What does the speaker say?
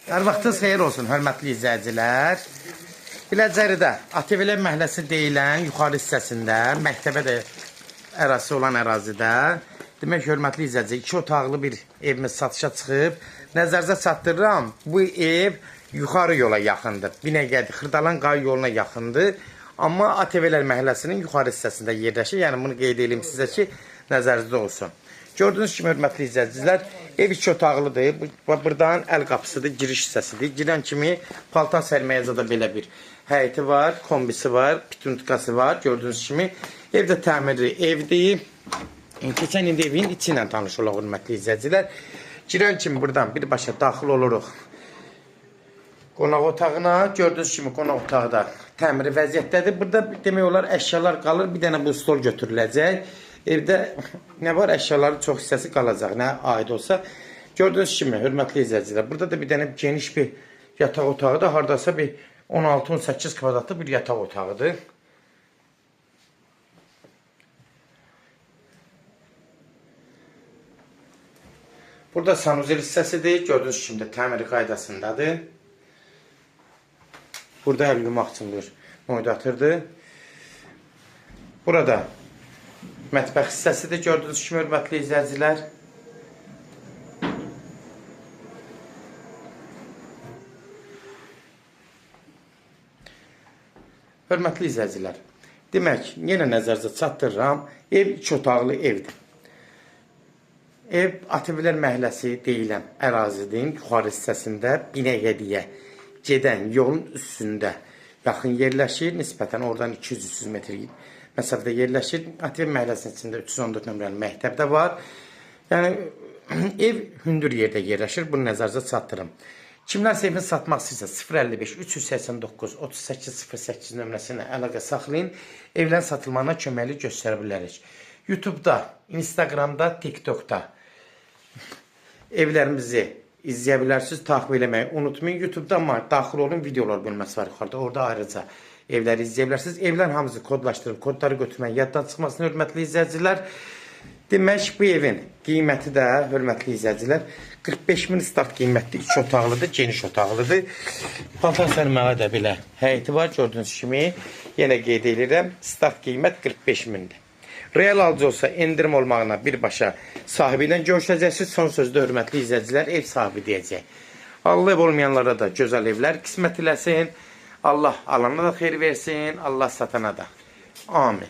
Hər vaxtınız xeyir olsun, hörmətli izləyicilər. Biləcəridə Atıvilər məhəlləsi deyilən yuxarı hissəsində, məktəbə də ərazisi olan ərazidə, demək, hörmətli izləyicilər, iki otaqlı bir evimiz satışa çıxıb. Nəzərinizə çatdırıram, bu ev yuxarı yola yaxındır. Binəqədi, Xırdalan Qay yoluna yaxındır. Amma Atıvilər məhəlləsinin yuxarı hissəsində yerləşir. Yəni bunu qeyd edeyim sizə ki, nəzərinizdə olsun. Gördüyünüz kimi, hörmətli izləyicilər, ev iki otaqlıdır. Buradan əl qapısıdır, giriş hissəsidir. Girən kimi paltar sərməyə zada belə bir həyəti var, kombisi var, pitunkası var. Gördüyünüz kimi ev də təmirli evdir. Keçən indi evin içi ilə tanış olaq, hörmətli izləyicilər. Girən kimi buradan birbaşa daxil oluruq qonaq otağına. Gördüyünüz kimi qonaq otağı da təmiri vəziyyətdədir. Burada demək olar əşyalar qalır. Bir dənə bu stol götürüləcək. Evdə nə var? Əşyaların çox hissəsi qalacaq, nə aid olsa. Gördüyünüz kimi, hörmətli izləyicilər, burada da bir dənə geniş bir yataq otağıdır. Hardasa bir 16-18 kvadratlıq bir yataq otağıdır. Burada sanuzel hissəsidir. Gördüyünüz kimi də təmiri qaydasındadır. Burada əl yumaq üçün bir moydatırdır. Burada mətbəx hissəsidir. Gördüyünüz kimi, hörmətli izləyicilər. Hörmətli izləyicilər, demək, yenə nəzərinizə çatdırıram, ev iki otaqlı evdir. Ev Atıvilər məhəlləsi deyilən ərazinin yuxarı hissəsində Binəqədiyə gedən yolun üstündə yaxın yerləşir. Nisbətən oradan 200-300 metr məsafədə yerləşir. Atıvilər məhəlləsinin içində 314 nömrəli məktəb də var. Yəni ev hündür yerdə yerləşir. Bunu nəzərinizə çatdırım. Kimlərsə evini satmaq istəyirsə 055 389 38 08 nömrəsinə əlaqə saxlayın. Evlərin satılmağına köməklik göstərə bilərik. YouTube'da, Instagram'da, TikTok'da evlərimizi izləyə bilərsiniz, takip eləməyi unutmayın. YouTube'da amma daxil olun, videolar bölməsi var yuxarıda. Orada ayrıca evləri izləyə bilərsiniz. Evlərin hamısı kodlaşdırıb, kodları götürmək yaddan çıxmasın, hörmətli izləyicilər. Demək, bu evin qiyməti də, hörmətli izləyicilər, 45 min start qiymətli, iki otaqlıdır, geniş otaqlıdır. Paltar sərməyə də belə həyəti var, gördüyünüz kimi. Yenə qeyd edirəm, start qiymət 45 mindir. Real alıcı olsa endirim olmağına birbaşa sahibi ilə görüşəcəksiniz. Son sözdə, hörmətli izləyicilər, ev sahibi deyəcək. Allah ev olmayanlara da gözəl evlər qismət eləsin. Allah alana da xeyir versin, Allah satana da. Amin.